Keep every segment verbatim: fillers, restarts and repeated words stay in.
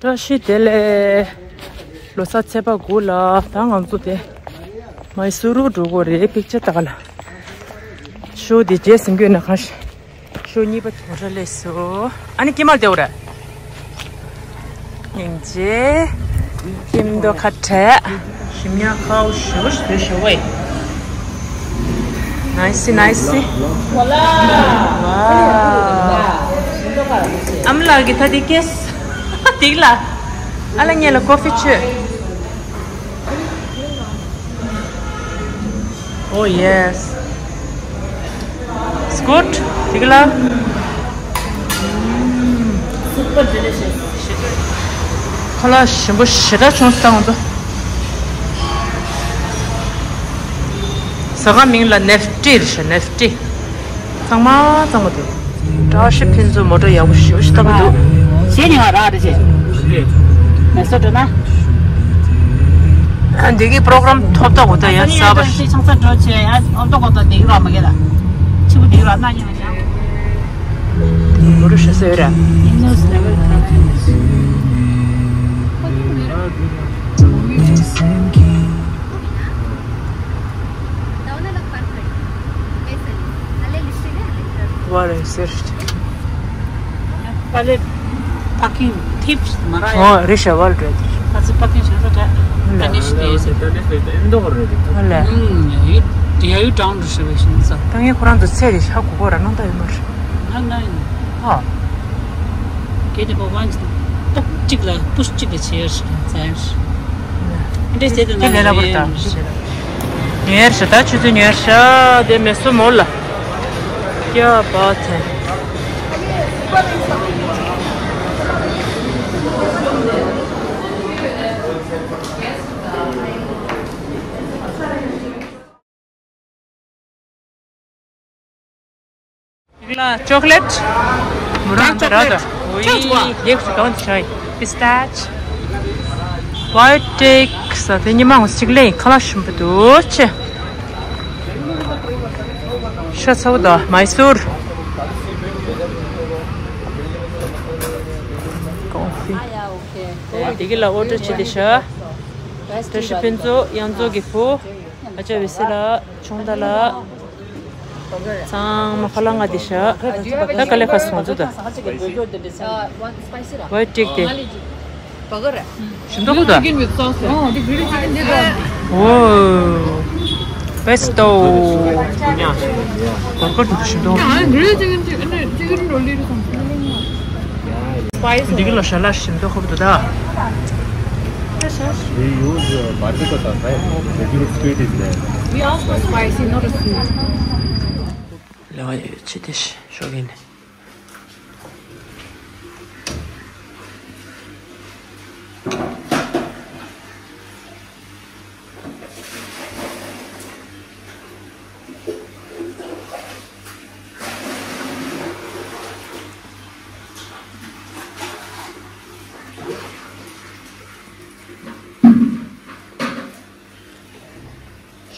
བཀྲ་ཤིས་བདེ་ལེགས། ལོ་གསར་ཚེས་པ་དགུ་ལ་ད་ང་ཚོ་དེ་མའི་སུ་རུ་འགྲོ་དགོས་རེད། པིག་ཅར་ལྟ་ག་ལ། ཤོ་དེ་རྗེས་ཟིན་དགོས་ན་གང་ཤེས། ཤོ་གཉིས་པ་དེ་ར་ལས་སོ། ཨ་ནི་ཀི་མལ་དེ་འོ་ར། སྙིང་རྗེ། ཀིམ་དོ་ཁ་བྲལ། ཞིམ་ཉག་ཁའོ་ཞུ་ཞུ་ཞུ་བའི། ནའི་སི་ནའི་སི། ཝ། ཨམ་ལགས་ཀྱི་ཐ་དི་ཀེས། དིག་ལ། ཨ་ལ་ངེད་ལ་ཀོ་ཕི་མཆོད། Oh yes. It's good. དིག་ལ། Super delicious. ཁ་ལག་ཞིམ་པོ་ཞེ་དྲག་བྱུང་སོང་ད་ང་ཚོ། ཟ་ཁང་མིང་ལ་ནེབ་ཊི་རེད་ཤག་ནེབ་ཊི། གཙང་མ་གཙང་མ་འདུག་བཀྲ་ཤིས་ཕུན་ཚོགས་མོ་ཊ་ཡག་པོ་ཞེ་པོ་ཞིག་བཏང་གི་འདུག་གཞས་ཉན་པ་རག་རེད་ཅེ། མེ་སོ་འགྲོ་ན། ཨ་འདི་གི་པྲོ་གྲམ་ཐོབ་ཐང་གོ་ད་ཡ་གསར་པ་ཞིག་ཆང་ས་འགྲོ་ཆེ་ཡ་ཨོ་ཏོ་གོ་ད་འདི་ར་མ་གེ་ད། ཆི་བུ་འདི་ར་ན་ཉན་ཡ། མོ་རུ་ཤ་སེ་ར། What is it? पहले पार्किंग थी हमारा। हाँ, रिक्शा वाला रहता है। अच्छा, पार्किंग से तो कंडीशन है। इंदौर रहता है। हम्म, ये, ये टाउन रिजर्वेशन सा। ད་ངས་ཁོ་རང་ཚོ་ཚེ་རེ་ཧ་གོ་གོ་ར་ནང་ད་ཡོད་མ་རེད། ན་ན་ཡིན། ཨ། གལ་ཏེ་ཁོ་ཝན་ཅི་ཏོག་ཅིག་ལ་པུཤ་ཅིག་གི་ཆེར་ཞིག་ཙན་ཞིག་འདྲེ་ཟེར་དུ་དེ་ལས་སླ་པོ་རེད་ད། ཉོས་ཤག་ད་ཆུ་ཚོད་ཉོས་ཤག་དེ་མེ་སོ་མོ་ལ། ཀྱ་བ་ཚན། ལ་ཅོག་ལེཊ། མུ་རང་ད་ར་ད། ཝི་ལེགས་སུ་གང་ཆ་ཡི། པི་སི་ཏ་ཆི། བའི་ཊེག་ས་དེ་ཉི་མ་ངོ་གཅིག་ལེན་ཁ་ལག་ཞིམ་པོ་འདུག་ཆེ། ཤ་ཚ་བོ་ད་མའི་སུར། ཀོ་ཕི། དེ་གི་ལ་ཨོ་ཌར་བྱེད་དེ་ཤ། བཀྲ་ཤིས་ཕུན་ཚོགས་གཡང་འཛོམས་ཀྱི་བུ། ཨ་ཅག་བི་སི་ལ། ཆུང་ད་ལ། ཚང་མ་ཁ་ལག་ང་འདི་ཤ། ད་ག་ལེ་ཁ་སོང་ཚོ་ད། ཝའི་ཊེག་དེ། ཞིམ་མདོག་ཁུ་ད། Chicken with sauce. Oh, the grilled chicken they got. ཨོ། བེ་སི་ཊོ། གོར་གོར་དུ་ཞིམ་མདོག Yeah, grilled chicken, chicken, chicken roll is something. འདི་གི་ལོ་ཤ་ལ་ཞིམ་མདོག་ཁུ་ད། They use uh, barbecue sauce, right? Little bit sweet is there. We asked for spicy, not a sweet. ལེ་བ་ཡོད་ཆེ་དེ་ཤོག་གིན།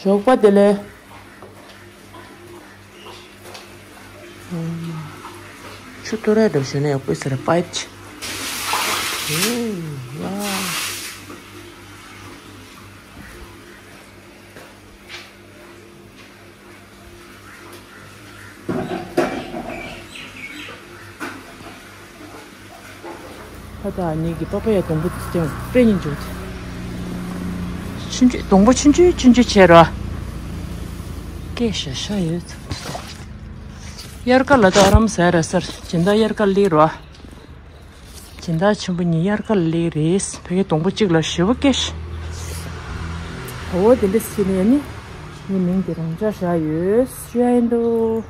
ཞོགས་པ་བདེ་ལེགས། ཆུ་ཐོ་རེ་འགྲོ་ཞོན་ནས་ཡག་པོ་ཟེར་པའི་ཆ། ཨེ་ཡ། ཕ་དང་ནི་གི་པ་པ་ཡ་སྡོང་པོ་དེ་སྟེང་དཔེ་ཉིན་འཇུག་དེ། ཆུང་ཆུང་སྡོང་པོ་ཆུང་ཆུང་ཆུང་ཆུང་བྱས་རོ། སྐད་ཤ་ཤ་ཡོད་ཚོད་དོ། དབྱར་ཁ་ལ་ད་ཨ་རམ་ཟ་ར་སར་སྦྱིན་བདག་དབྱར་ཁ་ལི་རོ། སྦྱིན་བདག་ཆེན་པོ་ཉིད་དབྱར་ཁ་ལི་རེད། ཕ་གི་སྡོང་པོ་གཅིག་ལ་ཞེ་པོ་སྐད་ཤ། ཨོ་དེ་འདྲ་སི་ནས་ནི་ངའི་མིང་དེ་རང་འཇགས་བཞག་ཡོད་ཤོད་ཡིན་འདུག་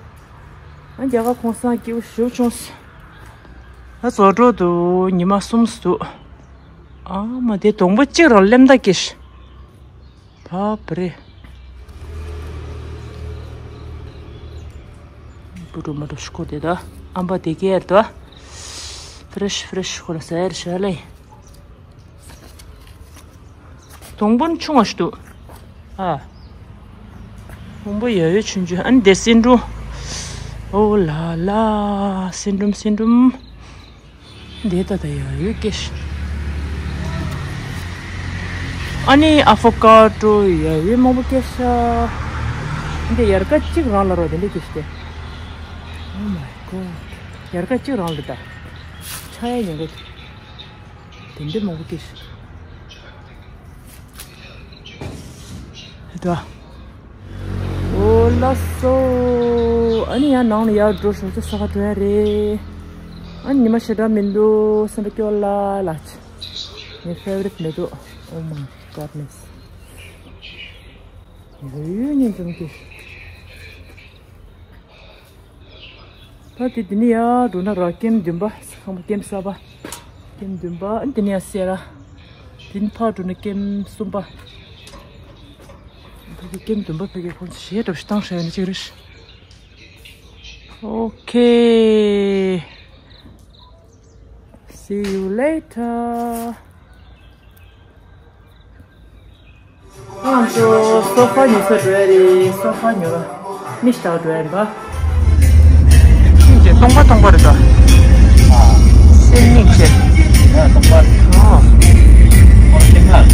ཨ་རྒྱ་གར་ཁོང་སང་སྐྱིད་པོ་ཞེ་པོ་བྱུང་སོང་། ད་རྫོགས་འགྲོ་འདུག་ཉི་མ་གསུམ་འདུག་ཨ་མ་དེ་སྡོང་པོ་གཅིག་རང་ལེམ་ད་སྐྱེས། ད་བ་རེད། བུ་རུ་མ་རུ་ཤི་ཁོ་དེ་ད་ཨམ་པ་དེ་གས་ད། ཕི་རེ་ཤི་ཕི་རེ་ཤི་ཁོ་ལ་ཟ་ཡར་ཤ་ལེ། སྡོང་པོ་ཆུང་བ་ཞིག་འདུག་ཨ། སྡོང་པོ་ཡ་ཡོ་ཆུང་ཆུང་ཨ་ནི་དེ་སིན་འབྲུ། ཨོ་ལ་ལ། སིན་འབྲུམ་སིན་འབྲུམ། དེ་ད་ད་ཡ་ཡོ་སྐད་ཤ། ཨ་ནི་ཨ་ཕོ་ཀ་ཏོ་ཡ་ཡི་མང་པོ་སྐྱེས་ཤག་འདི་ཡར་ཀ་གཅིག་རང་ལ་རོ་དེ་འདྲ་སྐྱེས་ཤག Oh my god. ཡར་ཀ་གཅིག་རང་ལ་ད། ཆ་ཡ་ཡོང་གི། དེ་འདྲ་མང་པོ་སྐྱེས་ཤག་ད། འོ་ལགས་སོ། ཨ་ནི་ཡང་ནང་ལ་ཡར་འགྲོ། ཞོགས་ཇ་ཟ་ག་འགྲོ་ཡ་རེད། ཨ་ནི་ཉི་མ་ཞེ་དྲག་མི་འདུག་སེམས་པ་སྐྱོ་ལ་ལ་ཆ། ངའི་ཕེ་ཝ་རིཊ་མེ་ཏོག Oh my goodness. ཡོད་ཡོད་ཉིན་ཙམ་གྱི། ད་དེ་དེ་ནས་ཡར་འགྲོ་ན་ར་ཀེམ་བདུན་པ། ཁང་པ་ཀེམ་གསར་པ། ཀེམ་བདུན་པ། ཨ་ནི་དེ་ནས་ཡར་སེ་ར། དེ་ནས་ཕར་འགྲོ་ན་ཀེམ་གསུམ་པ། ད་དེ་ཀེམ་བདུན་པ་ཕ་གི་ཁོང་ཚོ་གཞས་འདྲ་པོ་ཞིག་བཏང་ཤག་ཡོད་ན་ཅིག་རེད། Okay. See you later. ང་ཚོ་སོ་ཕ་ཉོ་ས་འགྲོ་ཡ་རེད། སོ་ཕ་ཉོ་ལ་མི་ཞིག་དང་འགྲོ་ཡ་རེད་པ། ཤིང་ཆེ་སྟོང་པ་སྟོང་པ་རེད་ད། སེམས་ཉིད་ཆེ། སྟོང་པ། ཨོ། ཨོ་ཤིང་ང་།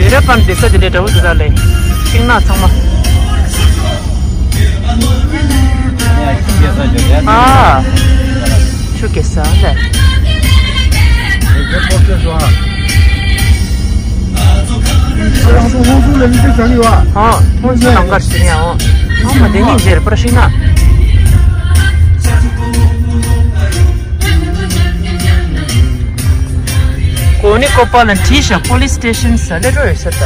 བེ་ར་པན་བསྡད་ས་དེ་འདྲའི་འདྲ་པོ་འདུག་ད་ལེ། ཤིང་ནགས་ཚང་མ། ཨ། ཆུ་རྐྱལ་ས་ལེ། ཨ། ཧོང་སུན་ལམ་ཁར་ཟེར་ཡ་འོ། ཨ་མ་དེ་ནི་ཟེར་པར་ཤིང་ནགས། གོ་ནི་ཀོ་པ་ལ་བྲིས་ཤག་པོ་ལིས་སི་ཊེ་ཤན་ཟེར་སླེབས་འགྲོ་ཡོད་ཟེར་ད།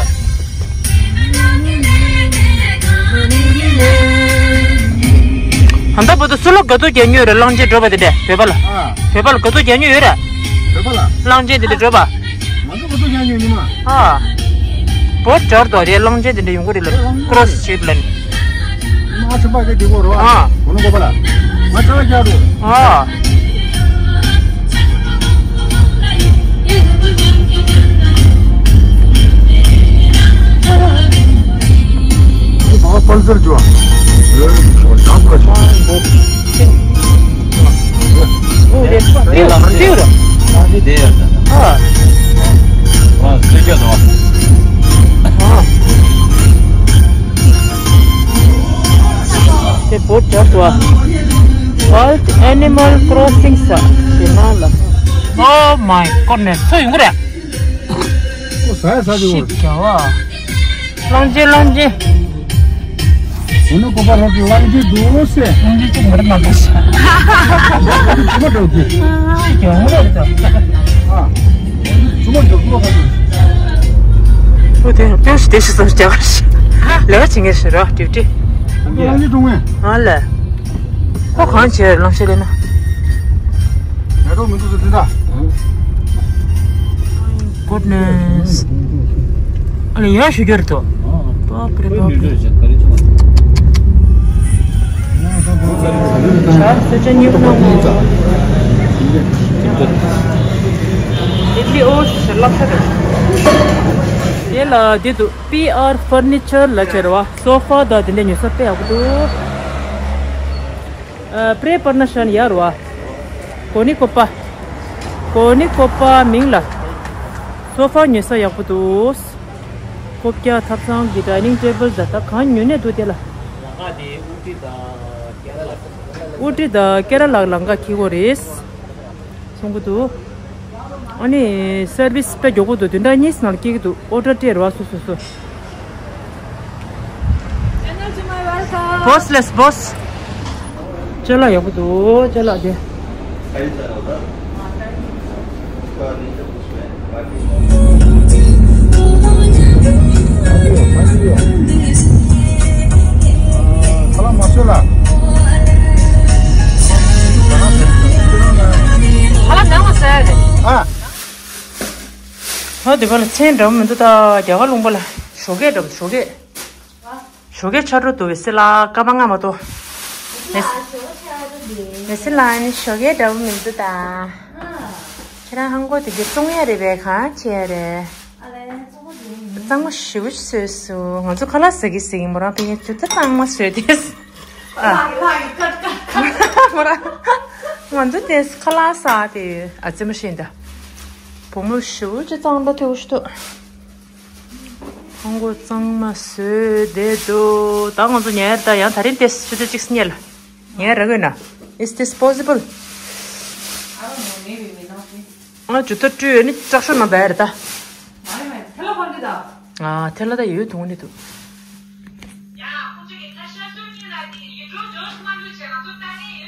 ཨ་མདའ་བོ་དུ་སུ་ལ་དགའ་སྡུག་རྒྱག་ཉོས་རེད། གླང་ཆེན་འགྲོ་བ་དེ་འདྲས་བོད་པ་ལ། ཨ། བོད་པ་ལ་དགའ་སྡུག་རྒྱག་ཉོས་ཡོད་རེད། བོད་པ་ལ། གླང་ཆེན་དེ་འདྲས་འགྲོ་བ། ང་ཚོ་ང་ཚོ་ཡང་ཉོས་ཉི་མ། ཨ། བོད་སྦྱར་དོ་དེ་གླང་ཆེན་དེ་འདྲ་ཡོང་གི་རེད་ལ། ཀྲོ་སི་བྱེད་ལ་ནི། ང་ཆུ་པ་གེ་དེ་གོ་རོ། ཨ། གོ་ནོ་གོ་པ་ལ། ང་ཆ་བ་རྒྱག་རོ། ཨ། ཨ་པལ་སར་ཇོ། ཨ། ཨ། ཨ། དེ་བོད་དྲག་ཏུ་བ། Wild Animal Crossing ས་དེ་ནང་ལ། Oh my goodness. སུ་ཡོང་གི་རེད། ཨོ་ཟ་ཡ་ཟ་དེ་ཤི་བ། རྒྱ་བ། གླང་ཆེན་གླང་ཆེན། འོ་ན་ཀོ་པ་རོགས་ཀྱི་གླང་ཆེན་འདུག་ཟེར། གླང་ཆེན་གཅིག་མ་རེད་མ་འདུག་ཟེར། ཆུ་མ་འགྲོ་དགོས། ཡོང་རེད་ད། ཨ། ཆུ་མ་འགྲོ་དགོས་པ་འདུག་ཨོ་དེ་ལྟོས་ཤིག་དེ་ཤི་སོང་རྒྱ་གར་ཤི། ལས་ཀ་བྱེད་མཁན་ཤི་རོ་ཌིའུ་ཊི། གླང་ཆེན་འགྲོ་ངེས། ཨ་ལས། ཁོ་གང་བྱས་གླང་ཆེན་ལས་ན། ཡ་རོ་མི་འདུག་ཟེར་དེ་འདྲ། Goodness. ཨ་ལས་ཡར་ཞུ་རྒྱུ་རེད་དོ། པ་པ་རེ་པ་པ་རེ། ཆར་སེ་ཆ་སྙིང་ནང་ངོ་། ལྡི་ལི་ཨོ་ཞེ་ལབ་ས་རེད། དེ་ལ་དེ་དུ་པི་ཨར་ཕར་ནི་ཆར་ལ་ཆེར་བ་སོ་ཕ་དང་དེ་འདྲ་ཉོ་ས་དཔེ་ཡག་པོ་འདུག་ཨ། པྲེ་པར་ན་ཤན་ཡར་བ། གོ་ནི་ཀོ་པ། གོ་ནི་ཀོ་པ་མིང་ལ། སོ་ཕ་ཉོ་ས་ཡག་པོ་འདུག་ཀོ་པ་ཐབ་ཚང་གི་ཌའི་ནིང་ཊེ་བལ་ད་ད་གང་ཉོ་ནས་འདུག་དེ་ལ། ལང་ཀ་དེ་ཨུ་ཏི་དང་ཀེ་ར་ལ། ཨུ་ཏི་དང་ཀེ་ར་ལ་ལང་ཀ་ཁི་གོ་རེད། གསུང་གི་འདུག་ཨ་ནི་སར་བི་སི་དཔེ་མགྱོགས་པོ་འདུག་བདུན་ཕྲག་གཉིས་ནང་སྐྱེལ་གྱི་འདུག་ཨོ་ཌར་སྤྲད་རོགས་སོ་སོ་སོ། Bossless boss. ཅ་ལག་ཡག་པོ་འདུག་ཅ་ལག་དེ། ཁ་ལག་མ་བཟོས་ལ། ཁ་ལག་ནང་མ་ཟ་ཡ་རེད། ཨ། ཧ་དེ་བ་ལ་ཚན་འདྲ་མི་འདུག་ད་རྒྱ་གར་ལུང་པ་ལ་ཞོགས་ཀས་འདྲ་པོ་ཞོགས་ཀས། ཞོགས་ཀས་ཆར་འགྲོ་འདུག་བས་སི་ལ་ཀ་པ་ང་མ་གཏོགས། མེ་སི་ལ་ནི་ཞོགས་ཀས་འདྲ་པོ་མི་འདུག་ད། ཁྱེད་རང་ཧང་གོ་དེ་གི་བཙོང་ཡ་རེད་པས་གང་བྱེད་ཡ་རེད། གཙང་མ་ཞེ་པོ་ཅིག་བཟོས་སོང་། ང་ཚོ་ཁ་ལག་ཟ་གི་ཟ་གི་མོ་རང་ཕ་གིར་ཇུ་ཏ་གཙང་མ་བཟོས་ཏེ། ཨ། མོ་རང་། ང་ཚོ་དེ་ཁ་ལག་ཟ་དེ་ཨ་ཙི་མ་ཤེས་ད། བུ་མོ་ཞེ་པོ་ཅིག་གཙང་སྦྲ་ཐེབས་ཤིག་ཏུ། ཧང་གོ་གཙང་མ་བཟོས་བསྡད་འདུག་ད་ང་ཚོ་ཉལ་ཡར་ད་ཡང་ད་རིང་ཏེ་ཆུ་ཚོད་གཅིག་སྔོན་ལ་ཉལ་རག་གི་ན། Is this possible? ང་ཇུ་ཏ་སྤྲུལ་ནི་ལྕགས་ཤོག་ནང་བསྡད་ཡོད་རེད་ད། ཨ་ཐལ་ལ་ད་ཡོད་དུང་ནི་འདུག་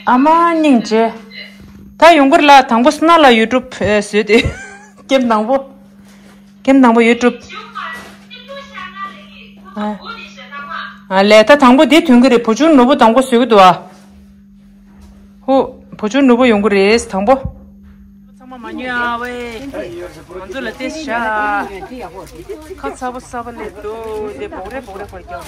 ཨ་མ་སྙིང་རྗེ། ད་ཡོང་གི་རེད་ལ། དང་པོ་སྣ་ལ་ཡུ་ཊུབ་བཟོས་ཏེ། ཀེམ་དང་པོ། ཀེམ་དང་པོ་ཡུ་ཊུབ། ཨ། ཨ་ལས་ད་དང་པོ་འདི་ཐོན་གི་རེད། བུ་ཆུང་ནོར་བུ་དང་པོ་བཟོས་གི་འདུག་ཨ། ཧོ། བུ་ཆུང་ནོར་བུ་ཡོང་གི་རེད་དང་པོ། ཚང་མ་མ་ཉོས་ཨ་ཝེ། ང་ཚོ་ལ་ཏེ་ཤ། ཁ་ཚ་པོ་ཚ་པོ་ལས་འདུག་དེ་བོག་རེ་བོག་རེ་བར་རྒྱག